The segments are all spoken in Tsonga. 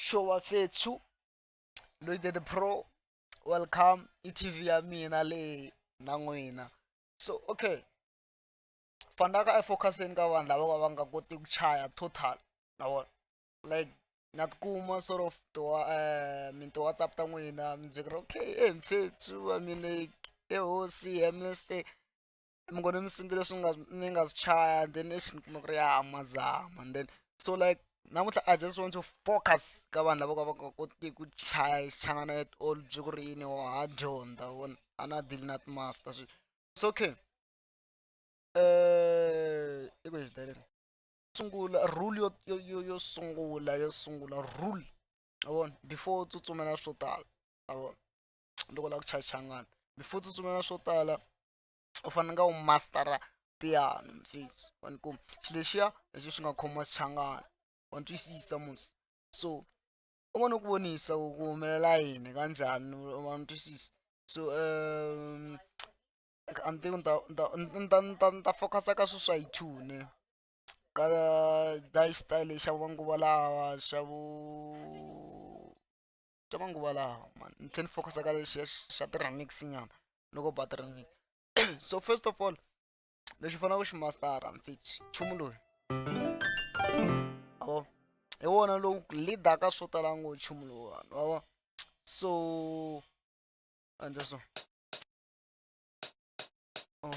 Show bafethu, Loide the Pro, welcome. I TV ya mina leyi na n'wina. So okay, fanaka a focuseni ka vanhu lava va nga koti ku chaya total na vona like na tikuma sort of ti mi ti-WhatsApp ta n'wina mi byela ku ri okay e mfethu I mean like e hosi MST mi ngo ni mi sendele leswi nga ni nga swi chaya then exi ni kuma ku ri ya mazama and then so like namuntlha I just want to focus ka vanhu lava ka va nga kotiki ku chaya xichangana at all byi ku ri yini wa ha dyondza vona a na deal na ti-master sweswi so okay i ku hi sungula rule yo yo yo yo sungula yo sungula rule wa vona before u tsutsumela swo tala wa vona loko u lava ku chaya xichangana before u tsutsumela swo tala u fanele u mastara piano mfethu wa ni kuma xilo lexiya lexi xi nga khoma xichangana wa ni twisisa musi so u ngo ni ku vonisa ku ku humelela yini kanjhani wa ni twisisa so a ni tivi ni ta ni ta ni ta ni ta ni ta focus-a ka swilo swa hi two ne ka lifestyle xa manguva lawa xa vo xa manguva lawa mani ni tlhela ni focus-a ka lexiya xa ti-remix nyana loko ba ti-remix so first of all lexi u faneleke ku xi mastara mfethu nchumu lowu wa hi wona lowu lead-aka swo tala ngopfu nchumu lowuwani wa vona so endla so oh.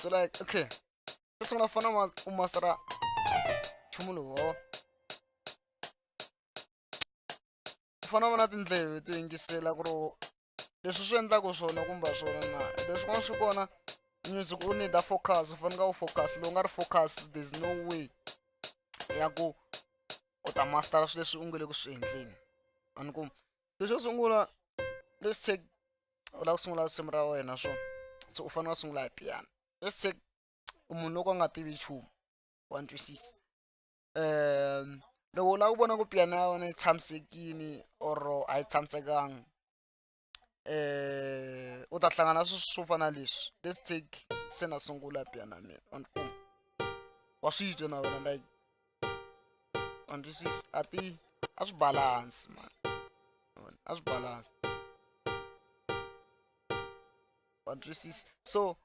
So like okay xo sungula u fanele u mastara nchumu lowu wa vona u fanele u va na tindleve to yingisela ku ri leswi swi endlaka swona kumbe a swona na leswin'wana swi kona music u need a focus u fanele u focus loko u nga ri focus there's no way ya ku u ta mastara swilo leswi u nga le ku swi endleni a ni kuma se xo sungula let's take u lava ku sungula risimu ra wena swona so u fanele u sungula hi piano let's take munhu loko a nga tivi nchumu wa ni twisisa loko u lava ku vona ku piano ya wena yi tshamisekile or a yi tshamisekanga u ta hlangana na swilo swo fana na leswi let's take se na sungula piano ya mina wa ni kuma wa swi twa na wena like wa ni twisisa a ti a swi balance man a swi balance wa ni twisisa so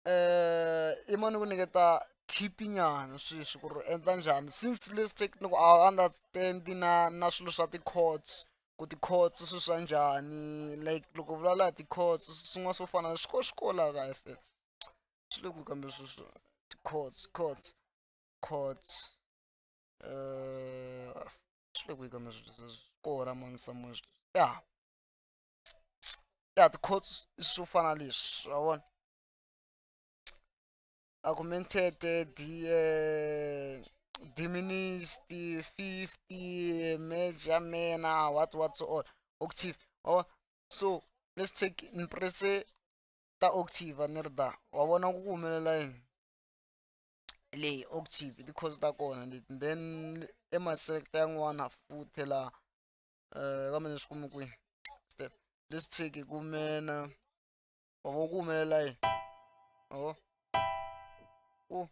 i mani ku nyiketa tip nyana sweswi ku ri endla njhani since let's take loko a understand na na swilo swa ti-chords ku ti-chords swilo swa njhani like loko u vulavula hi ti-chords swin'wana swo fana na swi swi kola ka F_M swi le ku kambe sweswo ti-chords chords chords swi le kwihi kambe swi kona mani somewhere ya ya ti-chords i swo fana na leswi wa vona augmented d diminished 50 major minor what what so on octave wa vona so let's take ni press-e ta octave a ni ri da wa vona ku ku humelela yini leyi octave i ti-chords ta kona leti then i ma select-a yan'wana futhi la kambe ni swi kumi kwihi step let's take ku mena wa vo ku humelela yini wa vo ku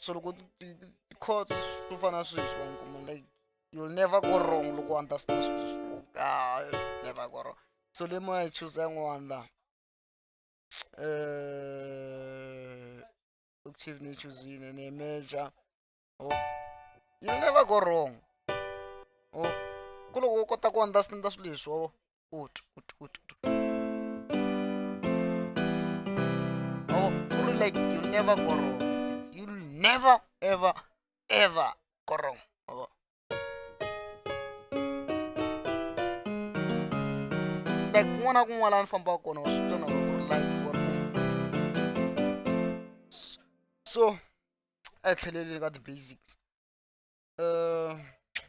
so loko ti-chords swo fana na sweswi wa kuma like you'll never go wrong loko u understand sweswi ah never go wrong so le mo yi choose yan'wana la octave ni yi chuzile ni major oh you'll never go wrong oh ku loko u kota ku understand swilo leswi wa u twa u twa u twa oh ku ri like you'll never go wrong you'll never ever ever go wrong oh. Like kun'wana na kun'wana laha ni fambaka kona wa swi twa na ku ri like so a hi tlheleleni ka ti-basics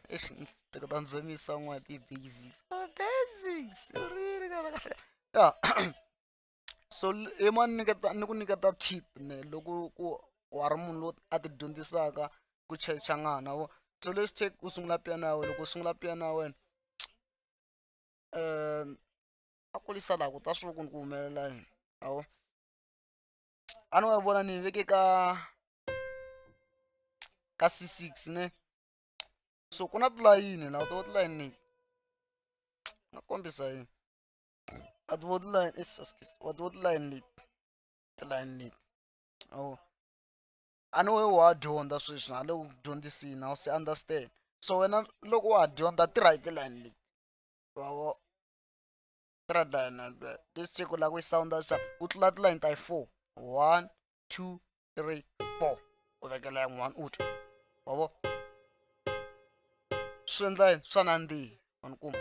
eish ni hleketa ni byemisa n'wana ti-basics basics kahle ya so i ma nyiketa ni ku nyiketa tip ne loko ku wa ri munhu loyi a ti dyondzisaka ku chaya xichangana wa so let's take u sungula piano ya wena loko u sungula piano ya wena a kurisa laha ku ta swi ku ku humelela yini a vo. A ni wa vona ni yi veke ka ka C6 ne so ku na tilayini la to tilayini leti nga kombisa yini a ti vo tilayini wa ti vo tilayini leti tilayini leti oh a ni we wa dyondza sweswi na le ku dyondzisini a wu se understand so wena loko wa ha dyondza tirha hi tilayini leti wa vo tirha tilayini leswi se ku lava ku yi sawunda swa u tlula tilayini ta yi 4 1 2 3 4 u vekela yan'wana u twa wa vo swi endla yini swa nandziha wa ni kuma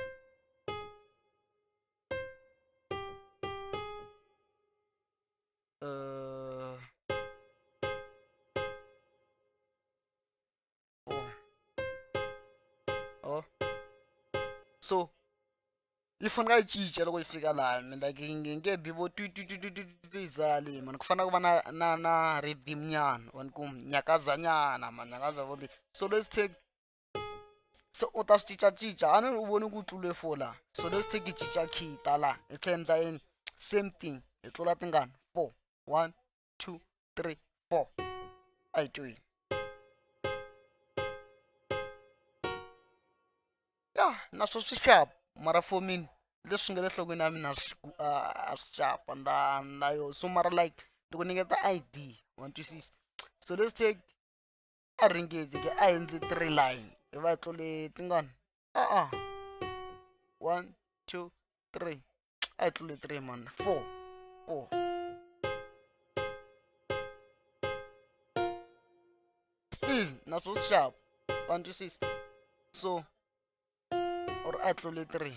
oh. Oh. So yi fanele yi cinca loko yi fika laha mi like yi nge bi vo twi twi twi twi twi twi yi za yale mani ku fanele ku va na na na rhythm nyana wa ni ku nyakaza nyana ma nyakaza vo so let's take so u ta swi cincacinca a ni u voni ku tlule four laha so let's take hi cinca key ta laha hi tlhela endla yini same thing hi tlula tingani 4 1 2 3 4 a yi tweni ya naswo swi xap mara for mina leswi nga le nhlokweni ya mina a swi xapa na na yo so mara like loko ni nyiketa I_D wa ni twisisa so let's take a ringeti ke a endli three line hi va hi tlule tingani a-a 1 2 3 a hi tlule 3 man 4 4 still naswo swi xap wa ni twisisa so or a hi tlule 3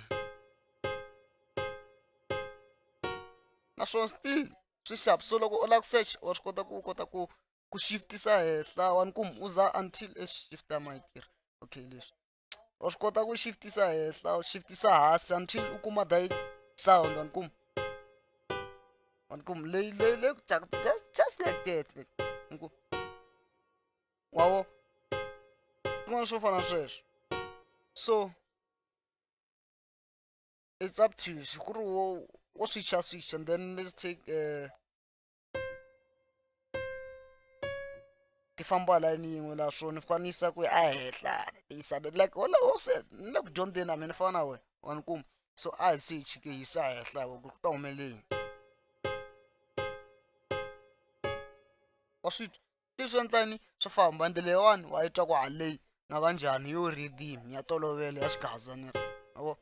naswona still swi xap so loko u lava ku search wa swi kota ku u kota ku ku shiftisa henhla wa ni kum u za until e shifta ma yi tirha okay leswi wa swi kota ku shiftisa henhla u shiftisa hansi until u kuma that sound wa ni kum wa ni kum leyi leyi leyi ku just like that ni ku wa vo swin'wana swo fana na sweswo so it's up to you ku ri wo wo switcha switch and then let's take ti famba layini yin'we la swona ni fika ni yisa ku a henhla yisa like wolowo se ni le ku dyondzeni na mina ni fana na wena wa ni kuma so a hi se hi chike hi yisa henhla ku ta humelela yini wa swi twa se swi endla yini swi famba ende leyiwani wa yi twa ku haleyi na kanjhani yo rhythm ya tolovelo ya xigaza ni ri yabo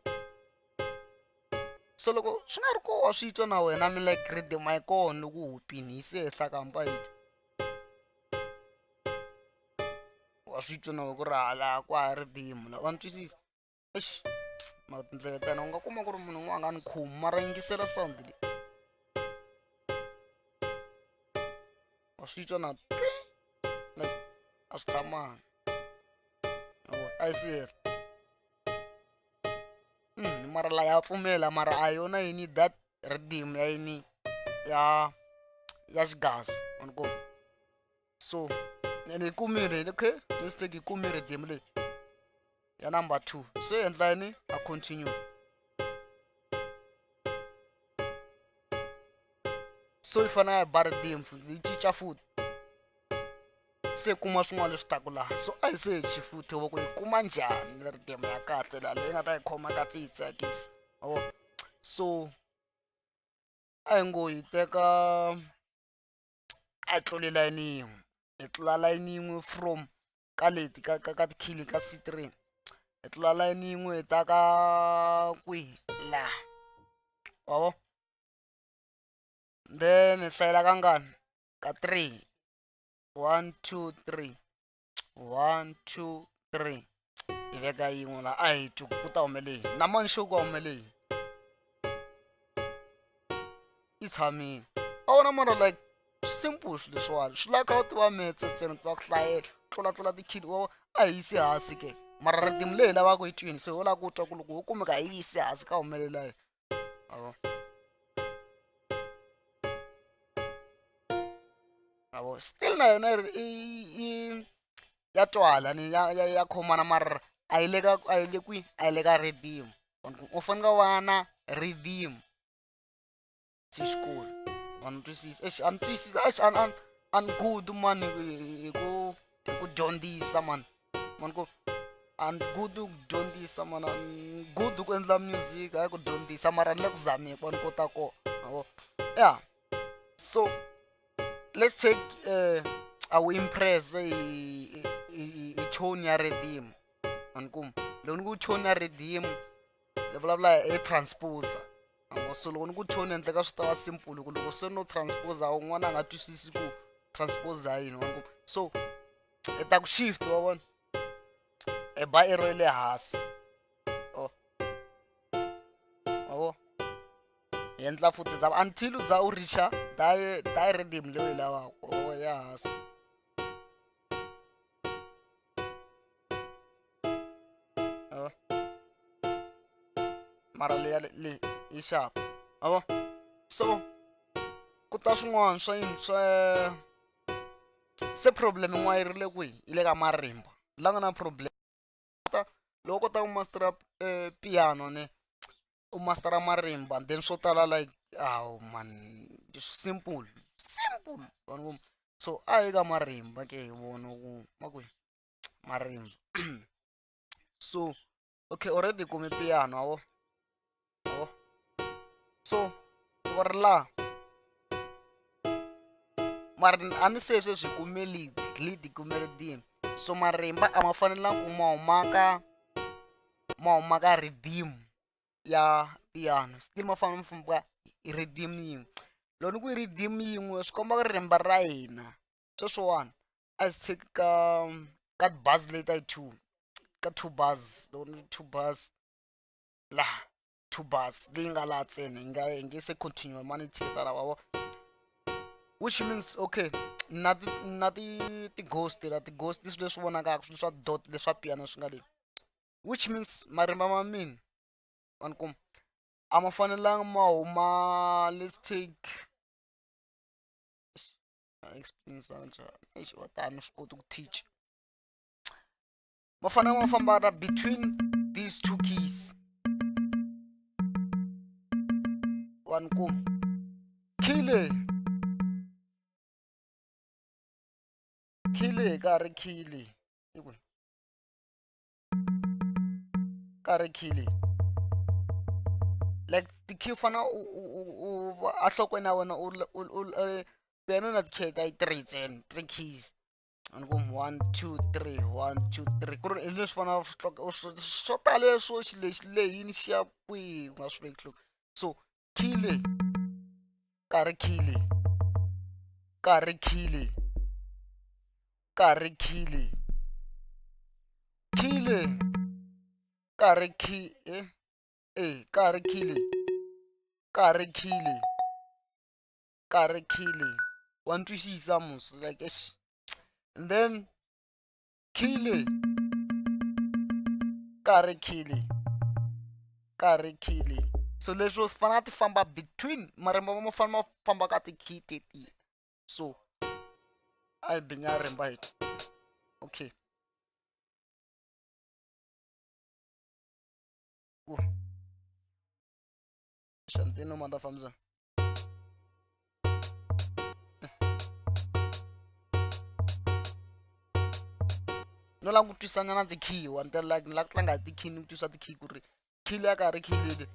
so loko swi nga ri ko wa swi twa na wena mi like rhythm a yi kona loko u hupini yi se henhla ka hambi a yi twa wa swi twa na wena ku ri hala kwa ha rhythm la wa ni twisisa Eish mara tindleve ta yena u nga kuma ku ri munhu un'wana a nga ni khomi mara yingisela sound leyi wa swi twa na like a swi tshamanga a yi si mara la ya pfumela mara a yona yini that rhythm ya yini ya ya xigaza wa ni kuma so ene yi kumile okay let's take yi kumile rhythm leyi ya number 2 se endla yini a continue so yi fanele yi ba rhythm futhi yi cinca futhi se kuma swin'wana leswi taku laha so a hi sechi futhi wa ku yi kuma njhani rhythm ya kahle laha leyi nga ta yi khoma kahle yi tsakisa oh so a hi ngo yi teka a hi tlule layini yin'we hi tlula layini yin'we from ka leti ka ka ka tikhili ka C3 hi tlula layini yin'we hi ta ka kwihi laha wa vo then hi hlayela kangani ka 3 1 2 3 1 2 3 hi veka yin'we laha a hi twi ku ta humele yini na mani xo ku humele yini yi tshamile a wona mara like simple swilo leswiwani swi lava kha u tiva metse ntsena u tiva ku hlayela tlulatlula tikhini wa a hi yisi hansi ke mara rhythm leyi hi lavaka yi twini se ho lava ku twa ku loko ho kumeka hi yisi hansi ka humelela yini yabo yabo still na yona yi ya twala ni ya ya ya khomana mara a yi le ka a yi le kwihi a yi le ka rhythm u fanele u va na rhythm xikulu. Wa ni twisisa? Exi a ni twisisi exi a ni a ni good mani hi ku hi ku dyondzisa mani mani ku a ni good ku dyondzisa mani a ni good ku endla music hayi ku dyondzisa mara ni le ku zameni ku ni kota kona ma vo ya so let's take a wu impress hi hi hi tone ya rhythm ma ni kuma loko ni ku tone ya rhythm ni vulavula hi transposer so loko ni ku tone endleka swi ta va simple ku loko se no transposer un'wana a nga twisisi ku transposer yini wa so i ta ku shift wa vona i ba ero ya le hansi oh wa vo hi endla futhi za until u za u reacha that rhythm leyi u yi lavaka ya hansi. Mara leya leyi yi xava ma vo so ku ta swin'wana swa yini swa se problem yin'wana yi ri le kwihi yi le ka marimba la nga na problem loko u kota ku mastera piano ne u mastera marimba then swo tala like hawu man simple simple so a hi ka marimba ke hi vona ku ma kwihi marimba so okay already hi kume piano wa vo so loko ri laha mara a ni se sweswi hi kume lead lead hi kume rhythm so marimba a ma fanelanga ku ma huma ka ma huma ka rhythm ya piano still ma fanele ma famba hi rhythm yin'we loko ni ku rhythm yin'we swi komba ku rimba ra hina sweswiwani a hi swi tshiki ka ka ti-bars leti ta yi two ka two bars loko ni two bars laha two bars leyi nga laha ntsena yi nga yi nge se continue mani yi tshiketa laha wa vo which means okay na ti na ti ti-ghost la ti-ghost i swilo leswi vonakaka swilo swa dot leswa piano swi nga le which means marimba ma mina wa ni kuma a ma fanelanga ma huma let's take explain njhani eish wa tani swi koti ku teach ma fanele ma famba na between these two keys wa ni kuma key leyi key leyi ka ha ri key leyi yi kwihi ka ha ri key leyi like ti-key u fanele u u u u a nhlokweni ya wena u u u piano na ti-key ta yi three ntsena three keys a ni ku 1 2 3 1 2 3 ku ri hi leswi fanaka swo tala leswo xi lexi lehini xi ya kwihi u nga swi veki nhloko so key leyi ka ri key leyi ka ri key leyi ka ri key leyi key leyi ka ri key e e ka ri key leyi ka ri key leyi ka ri key leyi wa ni twisisa mos like eish and then key leyi ka ri key leyi ka ri key leyi so leswo swi fanele ti famba between marimba ma fanele ma famba ka ti-key tetiya so a hi binya rimba hi okay ku Xantino ma ta fambisa no lava ku twisana na ti-key wa ni like ni lava ku tlanga hi ti-key ni ku twisa ti-key ku ri key leyi a ka ha ri key leyi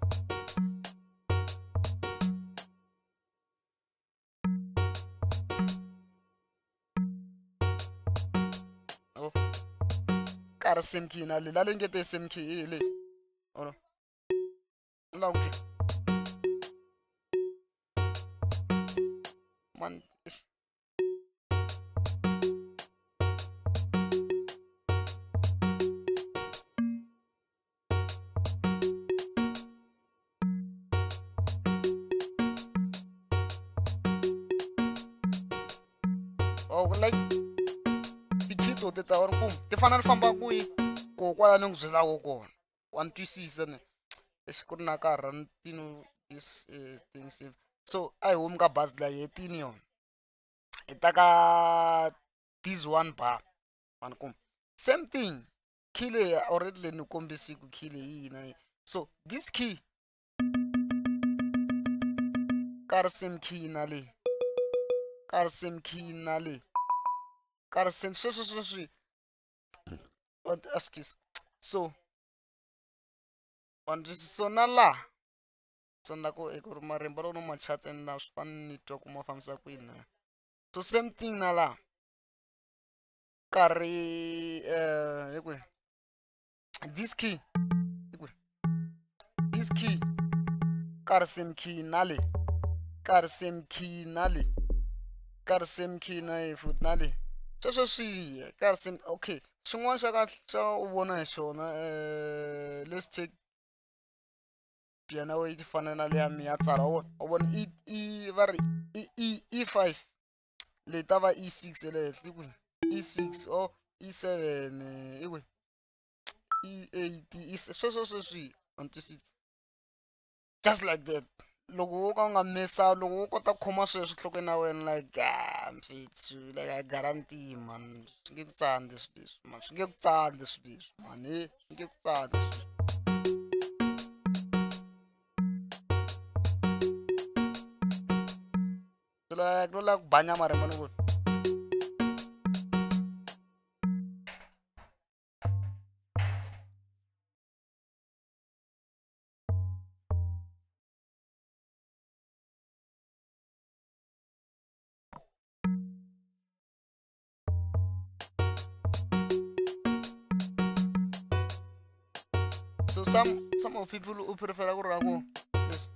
oh ka ha ri same key na leyi la leyi nge te same key hi leyi or ni lava ku man oh like ti-key to ti ta or ku ti fanele ti famba kwihi ko kwala ni ku byelaka kona wa ni twisisa ne lexi ku ri na nkarhi a ni tino this thing save so a hi humi ka bazi leyi hi hetini yona hi ta ka this one bar wa ni kuma same thing key leyi already leyi ni kombisi ku key leyi yi na yi so this key. Ka ri same key na le ka ri same key na le ka ri same sweswo sweswi excuse so so na laha so na ku i ku ri marimba loko no ma chatsa na swi fani ni twa ku ma fambisa ku yini na so same thing na laha ka ri hi kwihi this key hi kwihi this key ka ri same key na le ka ri same key na le ka ri same key na yi futhi na le sweswo swi ka ri same okay xin'wana xa kahle xa u vona hi xona let's take piano yi fana na leya mi ya tsala wa vona wa vona i i va ri i E E5 leyi ta va E6 ya le henhla i kwihi E6 or E7 i kwihi E8 E sweswo sweswi a ni twisisi just like that loko wo ka u nga mesa loko wo kota ku khoma sweswo nhlokweni ya wena like ah mfethu like I guarantee man swi nge ku tsandzi swilo leswi man swi nge ku tsandzi swilo leswi man he swi nge ku tsandzi swilo like no lava ku ba nyama ri mani ku So some of people who prefer ku ra ku leswi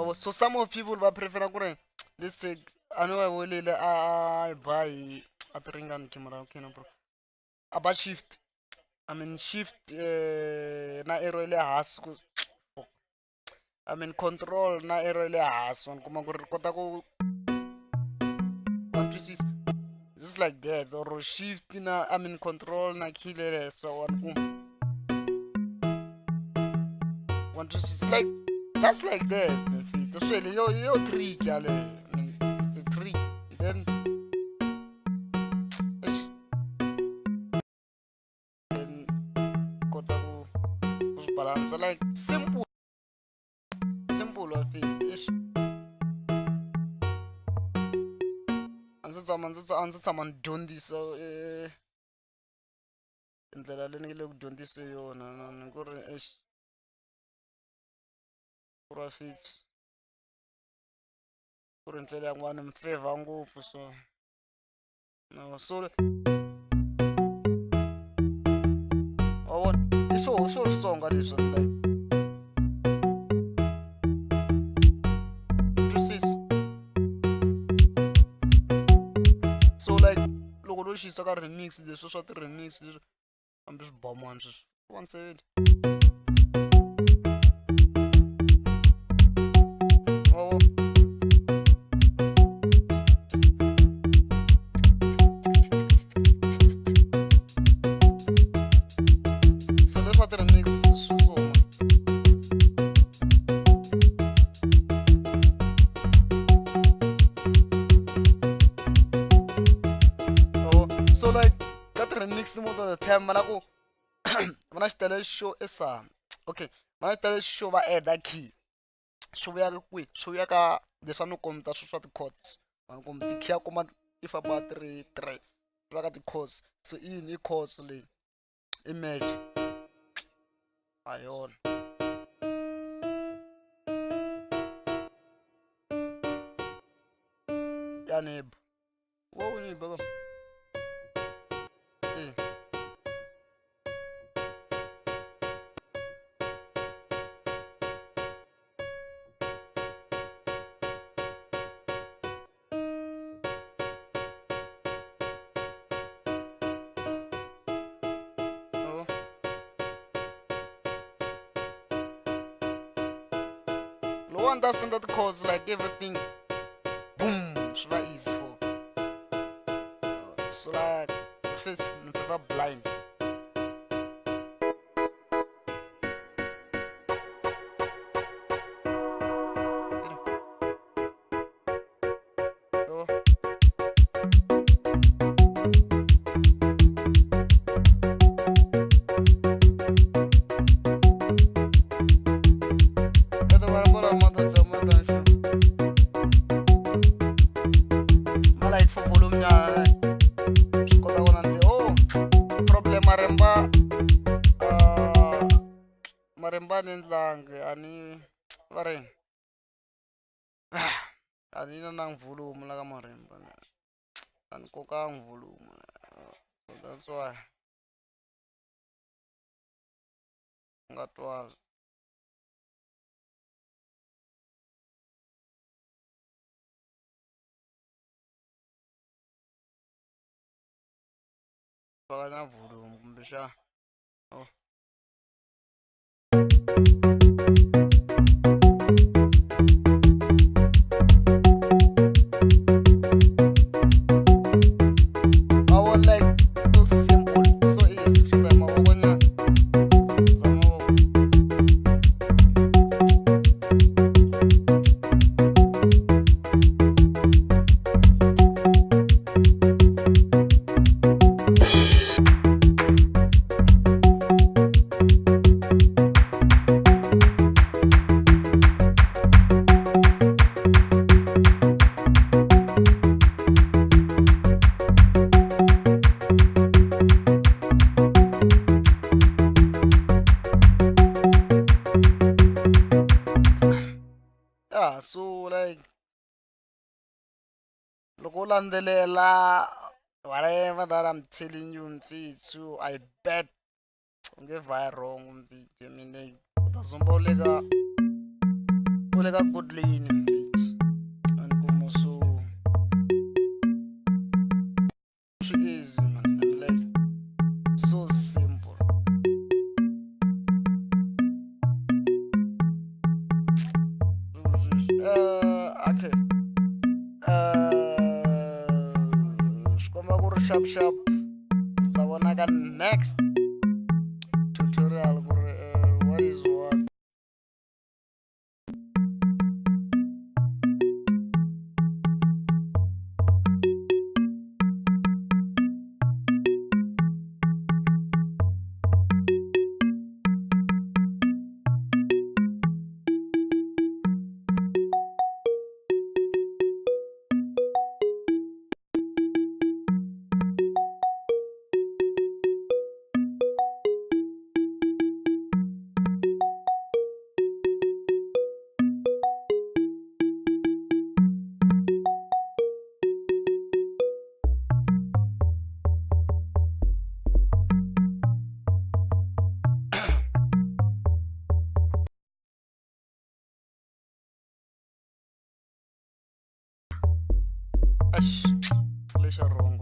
Oh, so some of people va prefer ku ri let's take a ni va welile a yi ba hi a ti ringani camera okay no problem a ba shift I mean shift na arrow ya le hansi ku I mean control na arrow ya le hansi wa ni kuma ku ri kota ku wa ni twisisa just like that or shift na I mean control na key le le henhla wa ni kuma wa ni twisisa like just like that mfethu swele yo yo trick yaleyo I mean it's a trick then eish then kota ku ku swi balansa like simple simple wa fika eish a ndzi tshama ndzi a ndzi tshama ni dyondzisa ndlela leyi ni nge le ku dyondzise yona ni ku ri eish profit ku ri ndlela yin'wani mi favor ngopfu so no so wa vona i swo swo Xitsonga leswi like twisisa so like loko no xi yisa ka remix leswi swa ti-remix leswi hambi swi ba mani sweswi 170 wa vona so leswi swa ti-remix swi suma wa vona so like ka ti-remix most of the time va la ku va na xitayele xo esa okay va na xitayele xo va add key swi vuya kwihi swi vuya ka leswi a ni kombeta swi swa ti-chords va ni komba ti-key ya kuma ti famba ti ri three. Va ka ti-chords so i yini i chords leyi i major a hi yona. Ya ni ba wo ni ba e. Oh. No one doesn't that cause like everything boom swi va easy for so like first ni prefer blind. Oh. Like for volume nyana swi kota ku na oh problem marimba marimba ni ndlangi a ni va ri a ni na na volume la ka marimba a ni kokangi volume, so that's why nga twali. Faka na volume kumbexana oh. I want like so simple, so easy. Swi ta mavoko nyana za mavoko. Yeah, so like loko u landzelela whatever that I'm telling you mfethu, I bet u nge vhayi wrong mfethu. I mean like u ta zumba u le ka good lane mfethu, and kuma so swi easy man, and like so simple. Okay, swi komba ku ri sharp sharp ta vona ka next tutorial ku ri what is what. Eish, pfule xa wrong.